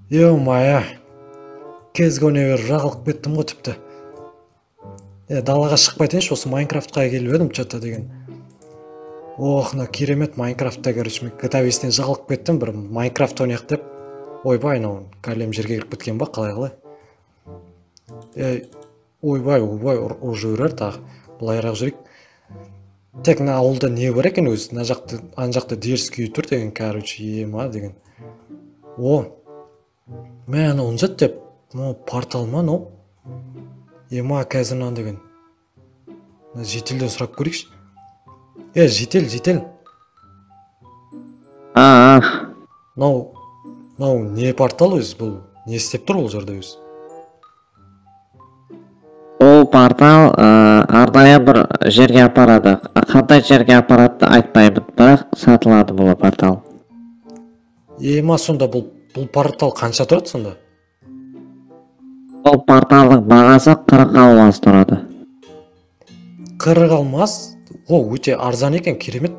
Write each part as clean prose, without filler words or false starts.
Ё-моё, кезге ойнай беріп жағылып кеттім ғой тіпті. Далаға шықпай айтайыншы, осы Майнкрафтқа келіп едім че-то деген. Ох, мына керемет Майнкрафтта, короче, мен GTA 5-тен жағылып кеттім, бір Майнкрафт ойнайық деп. Ойбай, анау голем жерге кіріп кеткен ба, қалай? Ей, ойбай, ойбай, ұрып жіберер тағы. Былайырақ жүрейік. Тек мына ауылда не бар екен өзі? Мына жақта, ана жақта дерзкий үй тұр деген, короче, ема деген. О, мә, анау не зат деп, мынау портал ма анау? Ема, қазір мынаны деген. Мына жителден сұрап көрейікші. Е, жител, жител. А, Мынау не портал өзі, бұл не істеп тұр ол жерде өзі? Ол портал арнайы бір жерге апарады. Қандай жерге апарады айтпаймын, бірақ сатылады бұл портал. Ема, сонда бұл портал қанша тұрады сонда? Бұл порталдың бағасы 40 алмас тұрады. 40 алмас? О, өте арзан екен, керемет.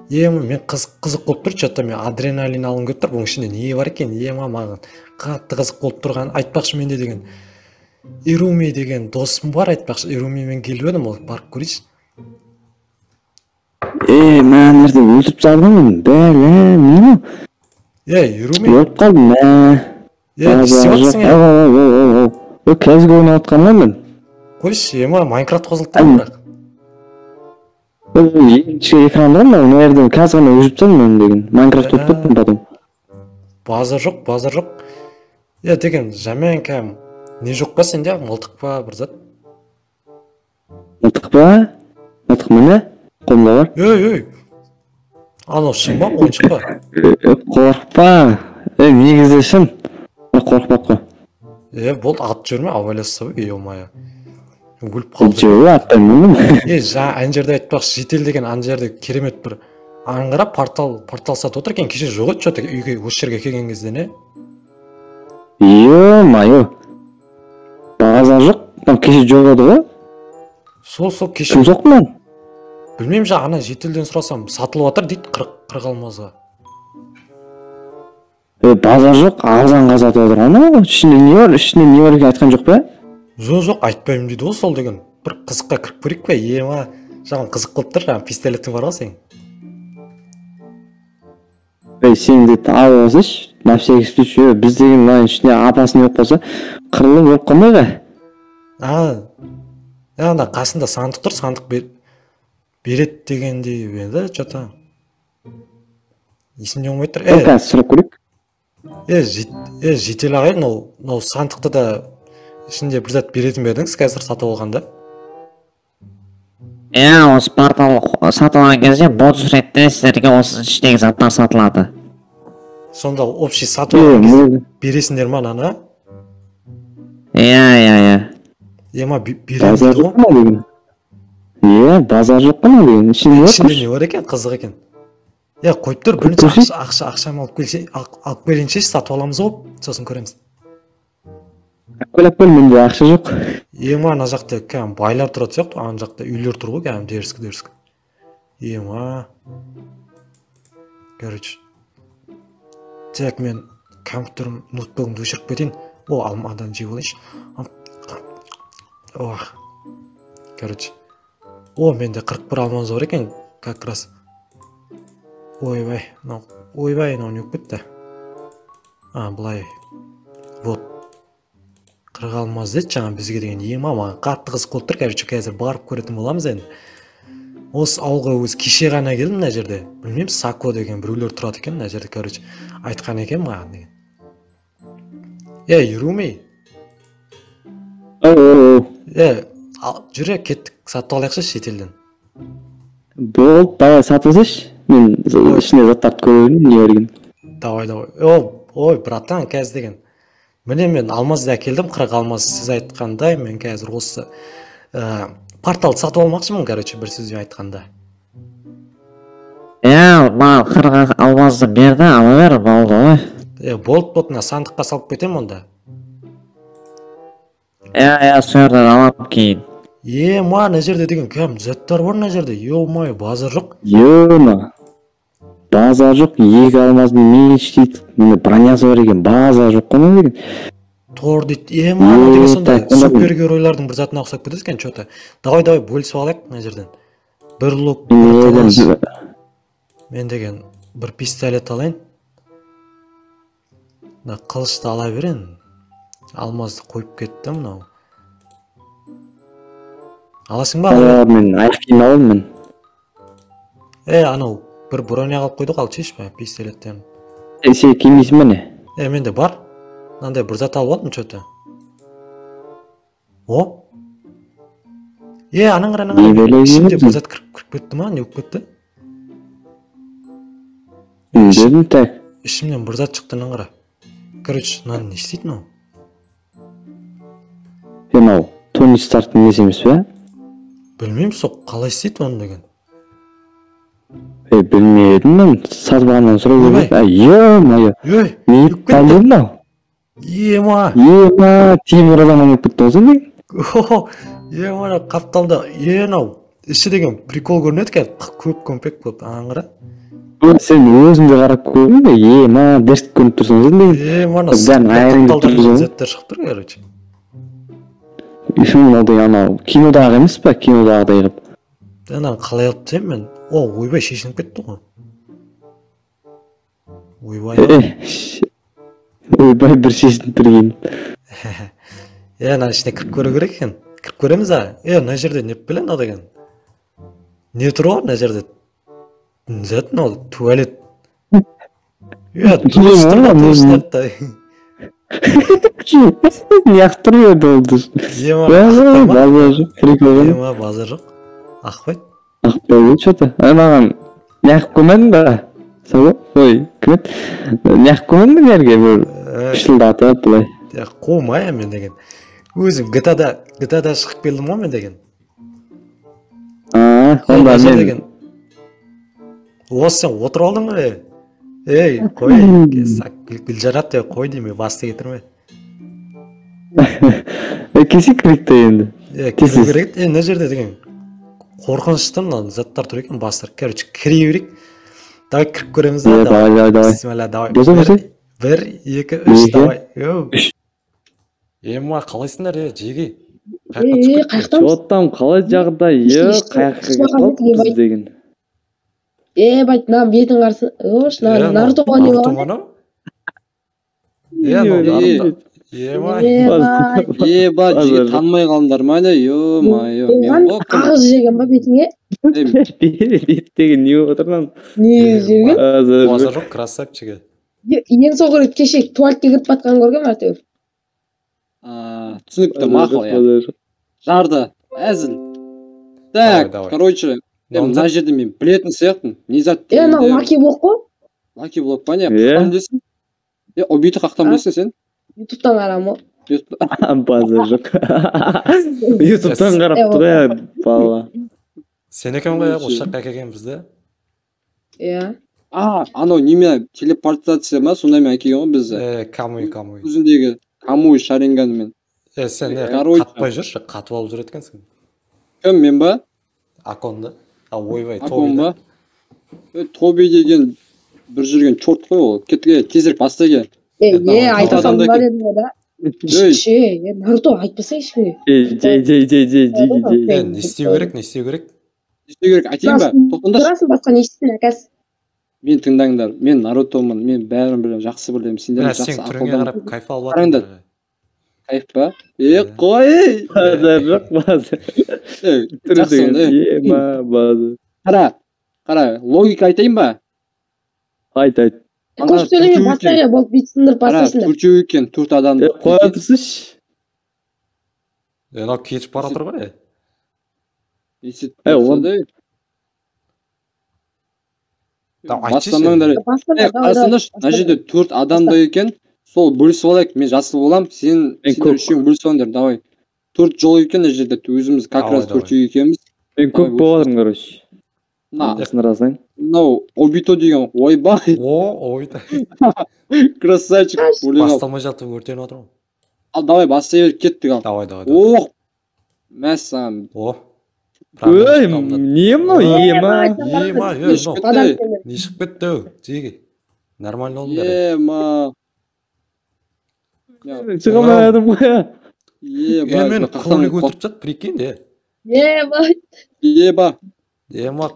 Ема, мен қызық болып тұр, че-то мен адреналин алғым келіп тұр. Бұның ішінде не бар екен? Ема, маған қатты қызық болып тұрған. Айтпақшы, менде деген Ируми деген досым бар, айтпақшы, Ирумимен келіп едім, ол барып көрейінші. Е, мә, ана жерде өлтіріп тастадым ғой мен. Бәле, не мынау? Е, Ируми. Өліп қалдым, мә. Е, не істеп жатырсың, е? Е, қазір ойнап жатқанмын ғой мен. Қойшы, ема, Майнкрафт қосылды да бірақ. Ол екінші экранда ғой мынау, мына жерден қазір ғана өшіріп тастадым мен деген. Майнкрафт өтіп кеттім потом. Базар жоқ, базар жоқ. Е, деген, жаман кәм. Не жоқ па сенде? Мылтық па, бір зат? Мылтық па? Мылтық міне, қолымда бар. Ей, ей. Анау шын ба, ойыншық па? Қорықпа. Е, негізі шын. Бірақ қорықпа қой. Е, болды, атып жіберме, абайласса, ё-моё. Өліп қалды. Жоқ, атпаймын мен. Е, жаңа ана жерде айтпақшы, житель деген ана жерде керемет бір аңғара портал сатып отыр екен. Кеше жоқ еді, че-то үйге осы жерге келген кезде не? Ё-моё. Базар жоқ, там кеше жоқ еді ғой. Сол кеше. Кім соқты мынаны? Білмеймін, жаңа ана жителден сұрасам, сатылып жатыр дейді 40 алмазға. Е, базар жоқ, арзанға сатып жатыр анау. Ішінде не бар, ішінде не бар екенін айтқан жоқ па? Жоқ, жоқ, айтпаймын дейді ғой сол деген. Бір қызыққа кіріп көрейік пе? Ема, жаңа қызық болып тұр, жаңа пистолетің бар ғой сенің. Ей, сен де алып алсайшы, на всякий случай, біз деген мынаның ішінде апасы не болып қалса, қырылып өліп қалмай ға. А, ана қасында сандық тұр, сандық береді дегендей еді, че-то. Есімде болмай тұр. Е, қазір сұрап көрейік. Е, житель ағай, мынау сандықты да ішінде бір зат беретін бе едіңіз қазір сатып алғанда? Е, осы портал сатып алған кезде бонус ретінде сіздерге осы ішіндегі заттар сатылады. Сонда общий сатып алған кезде бересіңдер ма ананы? Иә, иә, иә. Ема, беремін дейді ғой. Е, базар жоқ қой деген. Ішінде не бар? Ішінде не бар екен, қызық екен. Е, қойып тұр, бірінші ақшамды алып келсе, алып келгенше сатып аламыз ғой, сосын көреміз. Алып кел, менде ақша жоқ. Ема, ана жақта кәдімгі байлар тұрады сияқты, ана жақта үйлер тұр ғой, кәдімгі дерзкий. Ема. Короче. Так, мен компьютерім, ноутбугымды өшіріп кетейін. О, алмадан жеп алайыншы. Ох. Короче. О, менде 41 алмаз бар екен, как раз. Ойбай, мынау, ойбай, мынау не болып кетті? А, былай. Вот. 40 алмаз деді жаңа бізге деген. Ема, маған қатты қызық болып тұр, короче, қазір барып көретін боламыз енді. Осы ауылға өзі кеше ғана келдім мына жерде. Білмеймін, Сако деген біреулер тұрады екен мына жерде, короче, айтқан екен маған деген. Е, Ируми. Е, жүре, кеттік, сатып алайықшы шетелден. Болды, давай сатып алсайшы. Мен ішіне заттарды көре берейін, не бар екенін. Давай, давай. Ой, братан, қазір деген. Міне мен алмазды әкелдім, 40 алмаз сіз айтқандай, мен қазір осы порталды сатып алмақшымын, короче, бір сөзбен айтқанда. Е, маған 40 алмазды берді, ала бер, болды ғой. Е, болды, болды, мына сандыққа салып кетемін онда. Е, е, сол жерден аламын кейін. Е, ма, мына жерде деген кәдімгі заттар бар мына жерде. Ё-моё, базар жоқ. Ё-ма. Базар жоқ, 2 алмазный меч дейді. Міне бронясы бар екен, базар жоқ қой мынау деген. Тор дейді. Ема, деген сондай Так, онда супергеройлардың бір затына ұқсап кетеді екен, че-то. Давай, давай, бөлісіп алайық мына жерден. Бір лук, бір қылыш. Мен деген бір пистолет алайын. Мына қылышты ала берейін. Алмазды қойып кетті мынау. Аласың ба? Ала, мен аяқ киім аламын мен. Анау бір броня алып қойдық, ал шешпе пистолеттен. Сен кимейсің ба не? Менде бар. Мынандай бір зат алып алдым, че-то. О? Анаң қара, анаң Не қара. беле Ішімде бір жібердің? зат кіріп кетті ма? Не болып кетті? Не дедім, так. Ішімнен бір зат шықты, анаң қара. Короче, мынаны не істейді мынау? Мынау Тони Старктың несі емес пе? Білмеймін, сол қалай істейді оны деген. Білмедім мен, сатып алғаннан сұрау Ойбай. керек. Ё-моё. Ей, Не кіріп кетті. пәле мынау? Ема. Ема, темір адам болып кетті ғой сен деген. Хо-хо, ема, мына қапталда, мынау іші деген прикол көрінеді екен, көп көмпек болып, анаң қара. Ой, сен өзің де қарап көрдің бе? Ема, дерт көрініп тұрсың сен деген. Ема, мына Бәрін сыртта айырып қапталда тұрсың ғой. заттар шығып тұр, короче. Еще мынау деген анау кинодағы емес па? Кинодағыдай қылып. Ананы қалай алып тастаймын мен? О, ойбай, шешініп кетті ғой. Ойбай. Ойбай, бір шешініп тұрген. Мынаның ішіне кіріп көру керек екен. Кіріп көреміз, а? Мына жерде не білем мынау деген? Не тұр ғой мына жерде? Не зат мынау? Туалет. Душ тұр ғой, душ тұр. Неғып тұр еді ол душ? Ема, ақпай ма? Базар жоқ, прикол ғой. Ема, базар жоқ. Ақпайды. Ақпайды, че-то. Маған неғып көрмедің ба? Сау, ой, кім еді? Неғып көрмедің бе жерге бір пышылдатып былай? Қумай мен деген. Өзім GTA-да шығып келдім ғой мен деген. Онда мен деген. Осы сен отырып алдың ғой. Ей, қой, Гүлжарат деп қой деймін, басты кетірме. Келсе кірейік те енді. Кіру керек. Мына жерде деген қорқынышты мына заттар тұр екен, бастыр. Короче, кіре берейік. Давай кіріп көреміз да. Давай, давай, давай. Бисмилла, давай. Болса, болса. 1, 2, 3, давай. Үш. Ема, қалайсыңдар, жеге? Қаяқтамыз? Чоттам, қалай жағдай? Қаяққа кетіп қалдық біз деген. Байт, мына бетін қарсы. Ош, мына Наруто не болған? Наруто. Ема. Еба, жеге танымай қалдыңдар ма, не? Ё-моё. Мен ғой кім? Қағаз жеген ба бетіңе? Бет деген не болып отыр мынаның? Не жеген? Базар жоқ, красавчик. Ең соңғы рет кеше туалетке кіріп батқанын көргенмін әйтеуір. Түсінікті, мақұл, иә. Жарды, әзіл. Так, короче, мына жерде мен білетін сияқтымын. Не зат деген? Мынау лаки блок қой. Лаки блок па, не? Қақтан білесің? Обиті қақтан білесің сен? Ютубтан қарамын ғой. Базар жоқ. Ютубтан қарапты ғой, бала. Сен екен ғой, осы жаққа әкелген бізді. Иә. Анау неме, телепортация ма, сондаймен әкелген ғой бізді. Камуи, камуи. Өзіндегі камуи шаринганымен. Сен не, қатпай жүрші, қатып алып жүреді екенсің. Кім, мен ба? Аконды. Ойбай, Акон ба? Тоби деген бір жүрген чорт қой ол. Кеттік, тезірек баста кел. Айта салдым ба дедім ғой да. Наруто, айтпаса ешкімге. Жей, жей, жей, жей, жей. Не істеу керек, не істеу керек? Не істеу керек, айтайын ба? Тоқтаңдаршы. Тұрасың, басқа не істейсің, әкәс? Мен тыңдаңдар, мен Нарутомын, мен бәрін білемін, жақсы білемін, сендер жақсы сен түріңе қарап кайф алып жатырсың. Кайф па? Қой! Базар жоқ, базар. Жақсы онда. Ема, базар. Қара, қара, логика айтайын ба? Айт, айт. Көп сөйлеме, баста болып бит сындырып бастайсыңдар. Төртеу екен, төрт адам. Қоя тұрсыншы. Мынау кетіп бара жатыр ғой. Бастамаңдар. Қарасаңдаршы, мына жерде төрт адам да екен, сол бөлісіп алайық, мен жасыл болам, сен үшеуің бөлісіп алыңдар, давай. Төрт жол екен мына жерде, өзіміз как раз төртеу екенбіз. Мен көк болып жатырмын, короче. Мынау Обито деген, ойбай. О, Обито. Красавчик. Басталмай жатып өртеніп отырмын. Ал, давай, бастай бер, кеттік ал. Давай, давай. Ох, мәссаған. О. Ой, не мынау, ема? Ема, Не шығып Адам кетті? сендер. Не шығып кетті ау, жеге. Нормально болдыңдар. Ема. Шыға алмай едім ғой. Еба. Е, мені кролик өлтіріп тастады, прикинь, е. Ебать. Еба. Ема,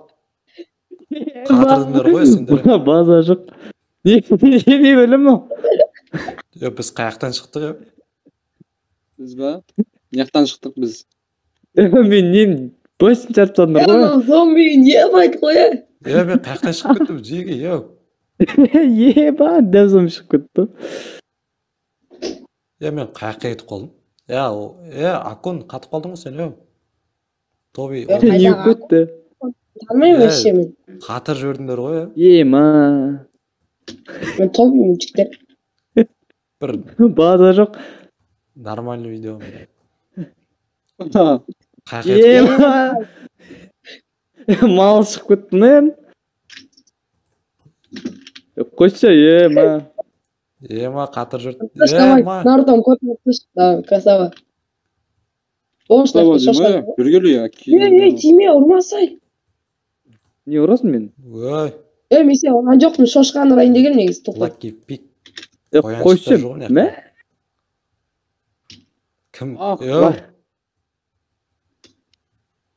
қатырдыңдар ғой сендер. Бұна база жоқ. Не не бөлім мынау? Е, біз қаяқтан шықтық, е? Біз ба? Мына шықтық біз. Мен не басым жарып тастадыңдар ғой. Анау зомби ебать қой, е. Е, мен қаяқтан шығып кеттім, жеге, е. Еба, дәу зомби шығып кетті. Е, мен қаяққа кетіп қалдым? Е, е, Акон, қатып қалдың ғой сен, е. Тоби, Е, Не болып кетті? Танымаймын вообще мен. қатыр жібердіңдер ғой, е. Ема. Мен Тобимін, жігіттер. Бір База жоқ. нормальный видео. Қаяққа кетіп Ема. Мал шығып кетті мына. Қойшы, ема. Ема, қатыр жіберді. Давай, Ема, Нарутоны көтіңе түш. Давай, красава. Красава деймін, бергелі. Ей, ей, тиме, ұрмасай. Не ұрасың мен? Ой, Ей, мен сені ұрған жоқпын, шошқаны ұрайын дегенмін негізі, тоқта. Лаки пик. Қояншықтар Қойшы, жоқ мына мә? Кім? Ах, Е,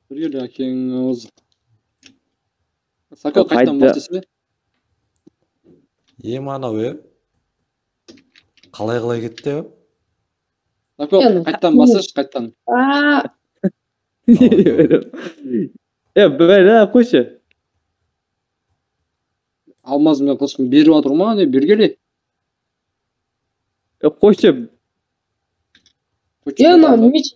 Бергелі, әкең ауызы. Сако, қайтадан Қайда? бас десе. Ема анау, е. Қалай-қалай кетті, е? Сако, Е, ну, қайтадан басшы, қайтадан. А, Е, бәрі, қойшы. Алмаз мен қылышын беріп жатыр ма, не бергелі. Қойшы. е, мынау меч.